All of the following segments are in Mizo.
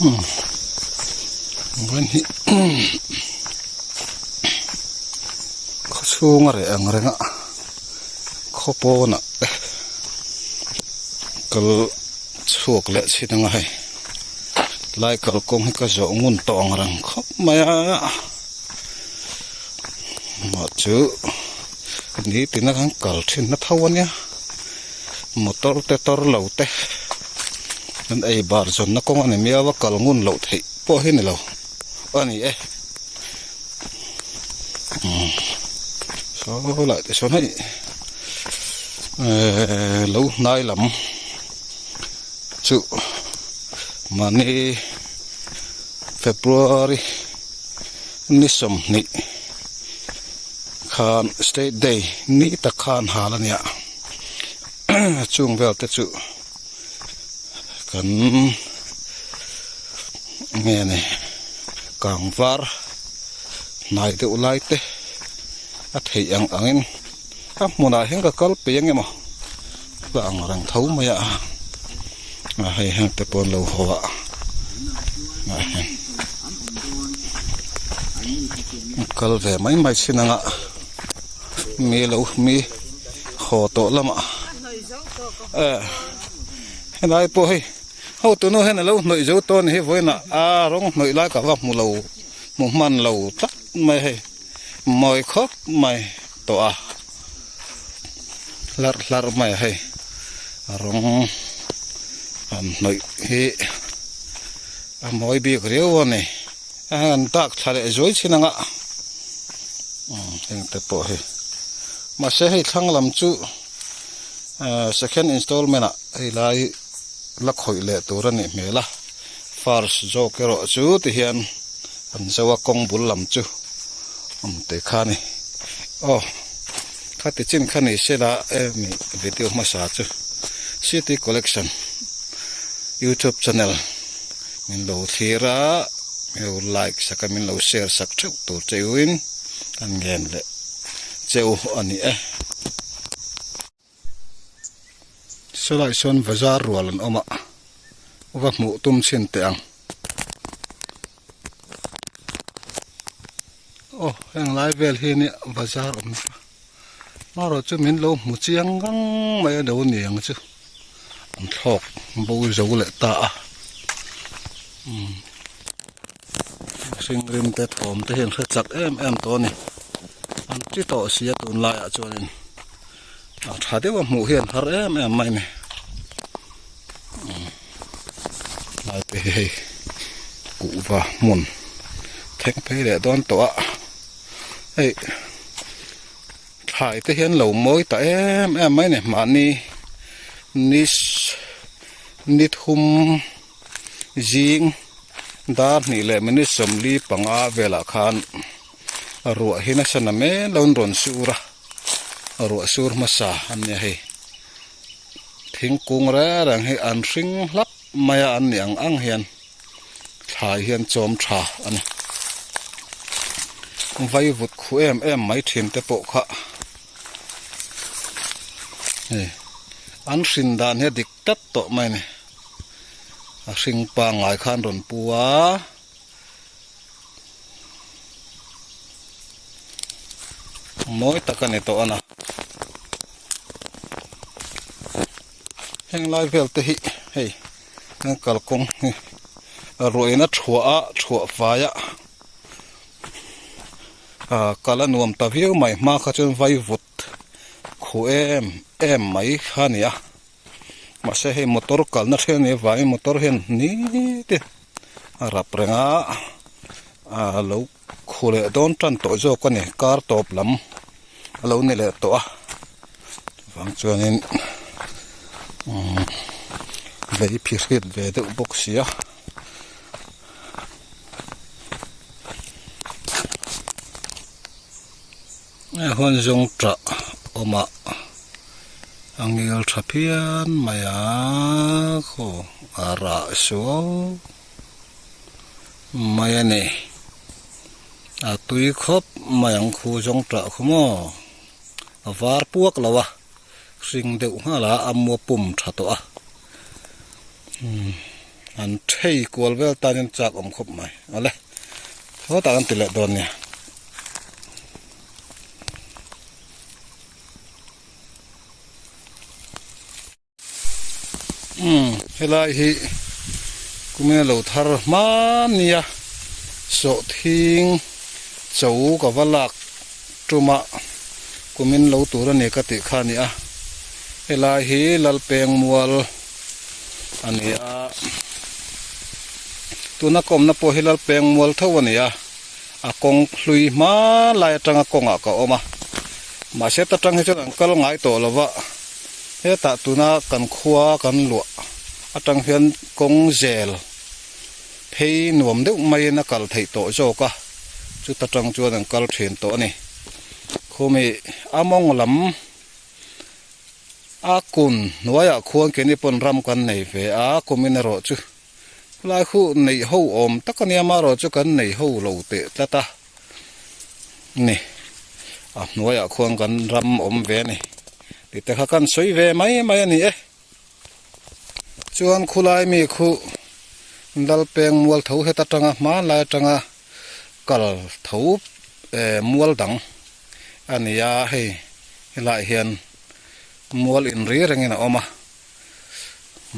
Vawiin hi khaw chhung a reh ang reng a khaw pawnah te kal chhuak leh chhin ang a hei lai kalkawng hi ka zawh ngun tawh ang reng khawp mai a mah chu nitin a kan kal thin na tho a nia motor te tor lo te. An ei bar zawnna kawng a ni miau a kal ngun loh theih pawh hi ni lo a ni e umm saw lai te sawn hei ehh lo hnai lam chu mahni February ni sawmhnih khan state day ni tak khan hal a nia chung vel te chu. Kan nge ni kang var hnai deuh lai te a theih ang angin a hmunah hian ka kal peih ang emaw ka ang reng tho mai a a hei heng te pawh an lo haw a ah hian kal ve mai mai chin anga mi lo mi haw tawh lamah. Eh helai pawh hei hotu nu hian alo hnawih zo tawh a ni hi vawiinah a rawng hnawih lai ka va hmu lo hmu hman lo tlat mai hei mawi khawp mai tawh a hlarh hlarh mai a hei a rawng han hnawih hi a mawi bik riau a ni a han dak thla leh zuai chin ang a heng te pawh hi mahse hei thlang lam chu. Second installment ah hei lai la khawih leh tur a nih hmel a first zawk erawh chu ti hian an zo a kawng bul lam chu awm te kha a ni aw khati chin kha ni se la hemi video hmasa chu city collection youtube channel min lo thlir a min lo like sak a min lo share sak theuh tur che u in kan ngen leh cheu a ni e. Sawlai sawn bazar rual an awm a va hmuh tum chhin teh ang aw heng lai vel hi nia bazar awm na marawh chu min lo hmu chiang ngang mai a lo ni ang chu an thlawk bo zo leh ta a umm mihring rim te thawm te hian hre chak em em tawh a ni an ti tawh si a tunlaiah chuanin a tha deuh a hmuh hian har em em mai a ni lai te hi hei kuhva hmun thleng phei leh dawn tawh a hei thlai te hian lo mawi ta em em mai a ni mahni ni ni thum. Zing dar hnih leh minute 45 velah khan ruah hi nasa na men lo in rawn sur a, ruah sur hmasa a nia hei. Thingkung reng reng hi an hring hlap mai a an nih ang ang hian thlai hian chawm tha a ni. Vaivut khu em em mai thin te pawh kha hei an hrin dan hi a dik tlat tawh mai a ni. A hring pangngai khan rawn pu a. Mawi tak a ni tawh a na. Heng lai vel te hi hei an kalkawng hi ruahin a thuah a thuah fai a ah kal a nuam ta viau mai hma kha chuan vaivut khuh em em mai kha a ni a. Mahse hei motor kalna ṭhian a nih avangin motor hian nitin a rap reng a a lo khu leh dawn tan tawh zawk a ni kar tawp lam a lo ni leh tawh a chuvang chuanin umm lei phihrit ve deuh bawk si a. Hei huan zawng tah awm ah a ngil tha phian mai a khaw a rah suau mai a ni a tui khawp mai ang khu zawng tah khu maw a var puak lo a hring deuh nghal a a mua pum tha tawh a umm. An thei kual vel tan hian chak awm khawp mai. Awle, sawtah kan ti leh dawn nia. Umm helai hi kumina lo thar hman nia sawhthing cho ka va lak tuma kumin lo tur a ni ka tih kha a ni a helai hi Lalpeng mual a ni a tuna ka awmna pawh hi Lalpeng mual tho a ni a a kawng hlui hma lai atanga kawngah ka awm a mahse ta tang hi chuan an kal ngai tawh lo va. Hetah tuna kan khua kan luah atang hian kawng zel phei nuam deuh maiin a kal theih tawh zawk a, chuta tang chuan an kal thin tawh a ni. Khumi a mawng lam a kun hnuaiah khuan keini pawn ram kan nei ve a, kumin erawh chu khulai khu neih ho awm tak a nia amaherawh chu kan nei ho lo teh tlat a ni. A hnuaiah khuan kan ram awm ve a ni. Tih te kha kan sawi ve mai mai a ni e. Chuan khulai mi khu Lalpeng mual tho het atanga hmanlai atanga kal tho eh mual dang a ni a hei helaiah hian mual inri rengin a awm a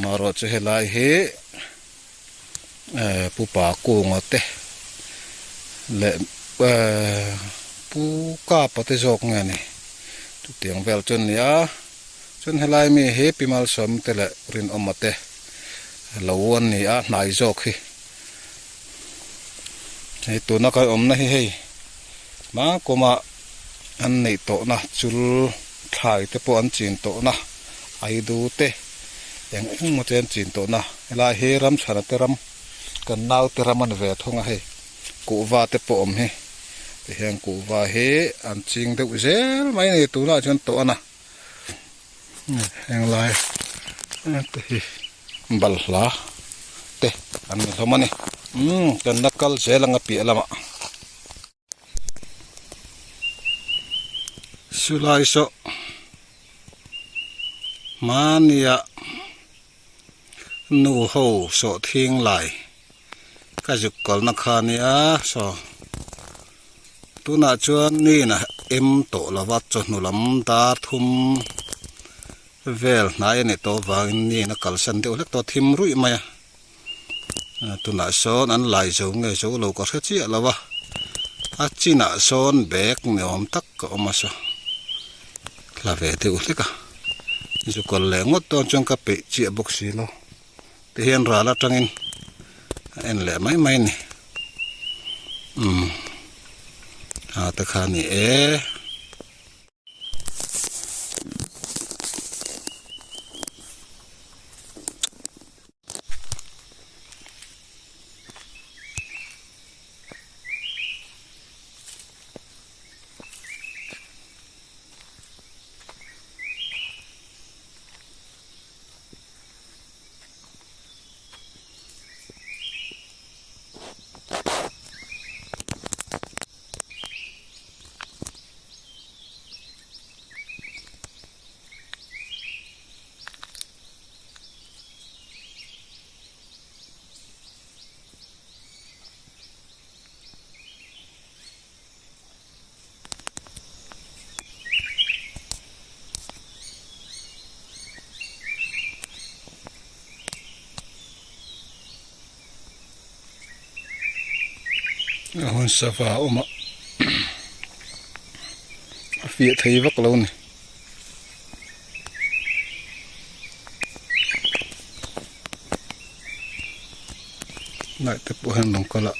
marawh chu helai hi eh pupa kunga te leh eh pu kapa te zawk nge ni chutiang vel chu a ni a chuan helai mi hi pi malsawm te leh rinawma te lo an ni a hnai zawk hi hei tuna kan awmna hi hei hma kawma an neih tawhna chul thlai te pawh an chin tawhna aidu te eng eng maw te an chin tawhna helai hi ram chhana te ram kan naute ram a ni ve thung a hei kuhva te pawh awm hi tihian kuhva hi an ching deuh zel mai a ni tunah chuan tawh a na henglai te hi balhla te an ni hlawm a ni umm kan la kal zel ang a piah lamah. Sulai saw hmania nu ho sawhthing lai ka zuk kalna kha ania saw tunah chuan nin a em tawh lo va chawhnu lam dar thum vel hnai a nih tawh avangin nin a kalsan deuh hlek tawh a thim ruih mai a. Tunah sawn an lai zo nge zo lo ka hre chiah lo a, a chinah sawn bag ni awm tak a awm a saw hla ve deuh hlek a, zu kal leh ngawt dawn chuan ka peih chiah bawk si lo tihian ral atangin a en leh mai mai a ni umm ha te kha a ni e. A hun sava a awm a a fiah thei vak lo a ni. Lai te pawh hian rawn kal a.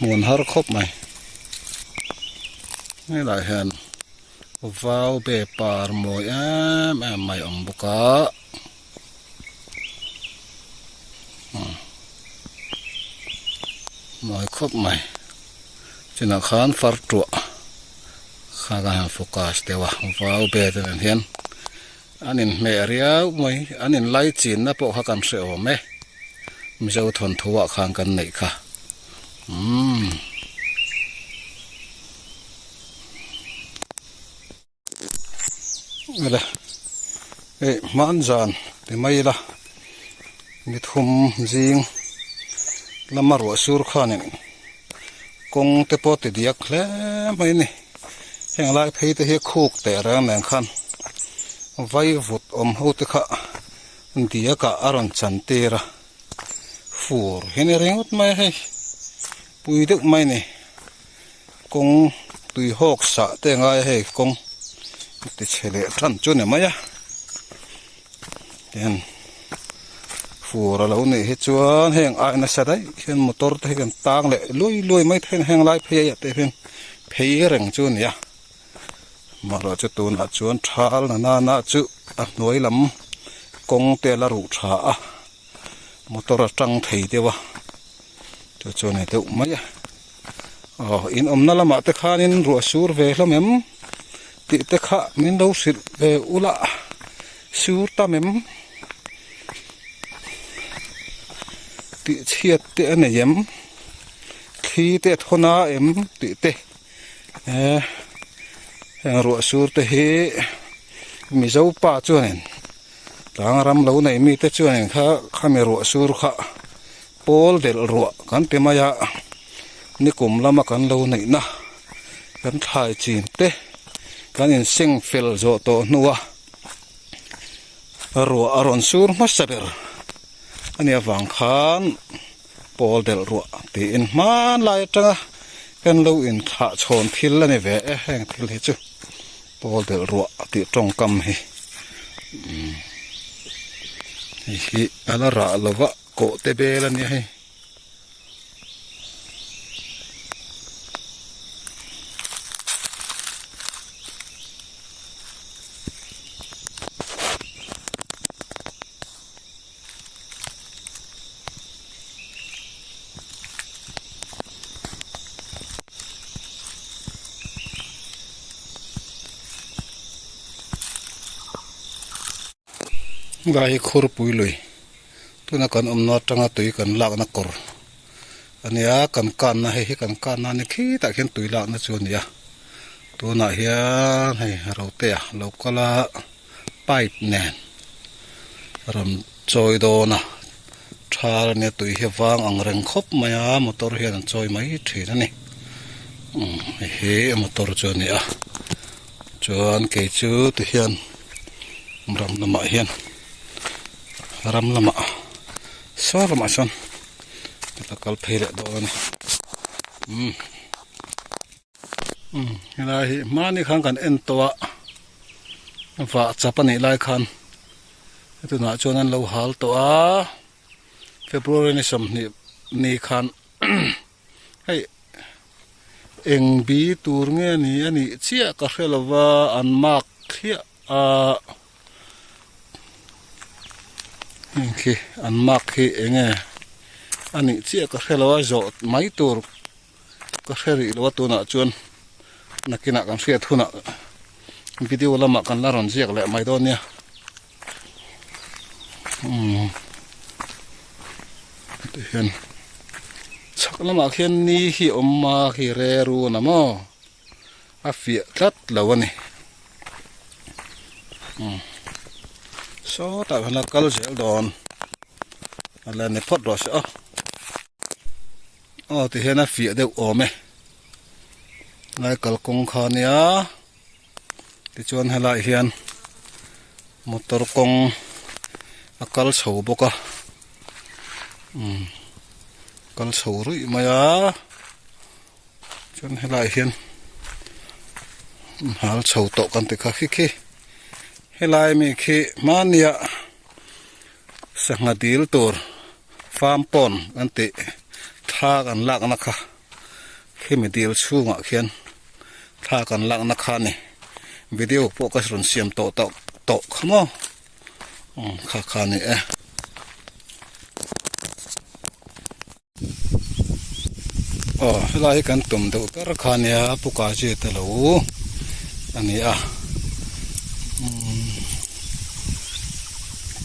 Hmuan har khawp mai helaiah hian vau be par mawi em em mai a awm bawk a mawi khawp mai chinah khan far tuah. Kha kan han focus deuh a vau bel te nen hian an inhmeh riau mai an inlai chinna pawh kha kan hre awm e Mizo thawnthu ah khan kan neih kha umm. Ele hei hman zan ti mai ila ni thum zing lama ruah sur khanin kawng te pawh ti diak hle mai a ni heng lai phei te hi khuk teh reng nen khan vai vut awm ho te kha diak ah a rawn chan tir a fur hi ni ringawt mai a hei pui deuh mai a ni. Kawng tui hawk sah te a ngai a hei kawng ti chhe leh tan chu a ni mai a tihian fur a lo nih hi chuan heng ai nasa daih hian motor te hi kan tang leh luai luai mai thei a heng lai phei ah te hian phei reng chu a ni a amaherawh chu tunah chuan thal na nana chu a hnuai lam kawng te a la ruh tha a motor a tang thei deuh a chu chu a ni deuh mai a. Aw in awmna lamah te khanin ruah sur ve hlawm em tih te kha min lo hrilh ve ula sur tam em tih chhiat te a nei em thli te a thawn a em tih te eh heng ruah sur te hi Mizo pa chuanin tlang ram lo nei mite chuanin kha khami ruah sur kha. Pawl delh ruah kan ti mai a, nikum lama kan lo neihna kan thlai chin te kan inseng fel zawh tawh hnua ruah a rawn sur hmasa ber a nih avang khan pawl delh ruah tiin hmanlai atanga kan lo inthlah chhawn thil a ni ve e heng thil hi chu pawl delh ruah tih tawngkam hi hei hi a la rah lova. Kawh te bel a nia hei. Helai hi khurpui lui tuna kan awmna atanga tui kan lakna kawr a nia kan kanna hei hi kan kanna a ni khitah khian tui lakna chu a ni a tunah hian hei rotea lo kal a pipe nen rawn chawi dawn a thal a nia tui hi a vang ang reng khawp mai a motor hian an chawi mai thin a ni umm hei hi motor chu a ni a chuan kei chu ti hian. Ram lamah hian ram lamah saw lamah sawn ka kal phei leh dawn a ni umm umm helai hi hmani khan kan en tawh a vah chap a nih lai khan tunah chuan an lo hal tawh a February ni 20 ni khan hei eng bi tur nge ni a nih chiah ka hre lova an mark thliah a heng khi an mark hi eng nge a nih chiah ka hre lova zawh mai tur ka hre rih lo a tunah chuan nakinah kan hriat hunah video lamah kan la rawn ziak leh mai dawn nia umm tihian chhak lamah khian ni hi a awm a khi rerun a maw a fiah tlat lo a ni umm sawtah khan a kal zel dawn a la ni phawt rawh se aw aw tihian a fiah deuh awm e lai kalkawng kha a nia. Tichuan helaiah hian motor kawng a kal chho bawk a umm kal chho ruih mai a chuan helaiah hian hal chho tawh kan ti kha khi khi helai mi khi hmania sangha dil tur farm pond an tih thla kan lakna kha. Khimi dil chhungah khian thla kan lakna kha a ni video pawh ka rawn siam tawh tawh tawh kha maw umm kha kha a ni e. Aw helai hi kan tum deuh ber kha a nia pu Kaji te lo. A ni a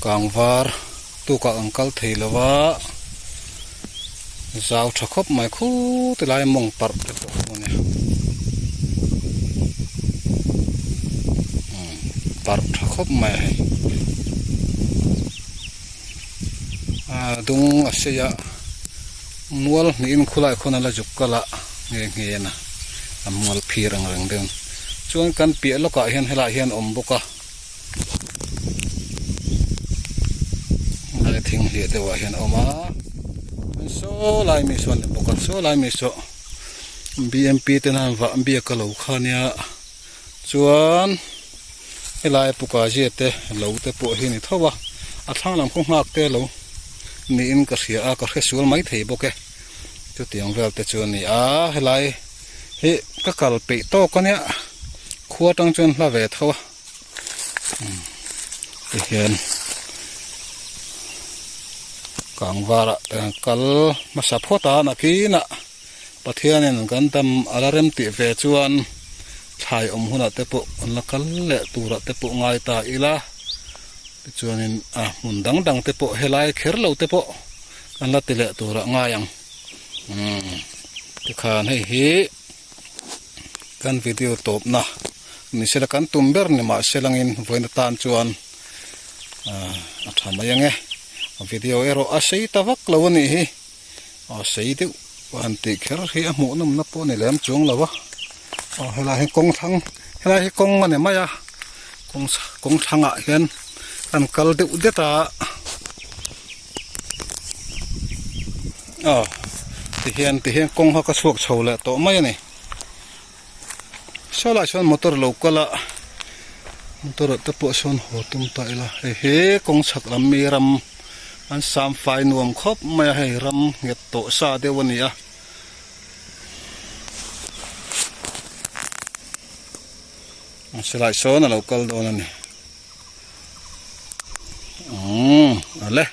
kangvar tukah kan kal thei lo va zau tha khawp mai khut lai mawng parh te pawh a nia parh tha khawp mai a hei a dung a sei a mual hnihin khulai khawn a la zuk kal a nghe nghe a na a mual phir ang reng deuh chuan kan piah lawkah hian helaiah hian a awm bawk a helai thing hliah deuhah hian a awm a chuan saw lai mi sawn a ni bawk a saw lai mi saw B M P te nan vah biak a lo kha nia chuan helai puka zia te lo te pawh hi a ni tho a a thlang lam khaw nghak te lo niin ka hria a ka hre sual mai thei bawk e chutiang vel te chu a ni a helai hi ka kal peih tawk a nia khua tang chuan hla ve tho a tihian kangvarah te an kal hmasa phawt a nakinah Pathianin kan dam a la rem tih ve chuan thlai awm hunah te pawh an la kal leh turah te pawh ngai ta ila tichuanin a hmun dang dang te pawh helai kher lo te pawh kan la ti leh turah ngai ang umm tikhan hei hi kan video tawpna ni sela kan tum ber ni mahse langin vawiin atan chuan ah a tha mai ang e video erawh a sei ta vak lo a nih hi. Aw sei deuh han tih kher hi a hmuh nawmna pawh a ni lem chuang lo a aw helai hi kawng thlang helai hi kawng a ni mai a kawng kawng thlangah hian an kal deuh det a aw tihian tihian kawng kha ka chhuak chho leh tawh mai a ni saw lai sawn motor lo kal a motor ah te pawh sawn haw tum ta ila hei hi kawng chhak lam mi ram an sam fai nuam khawp mai a hei ram nghet tawh sa deuh a ni a silai sawn a lo kal dawn a ni umm ale.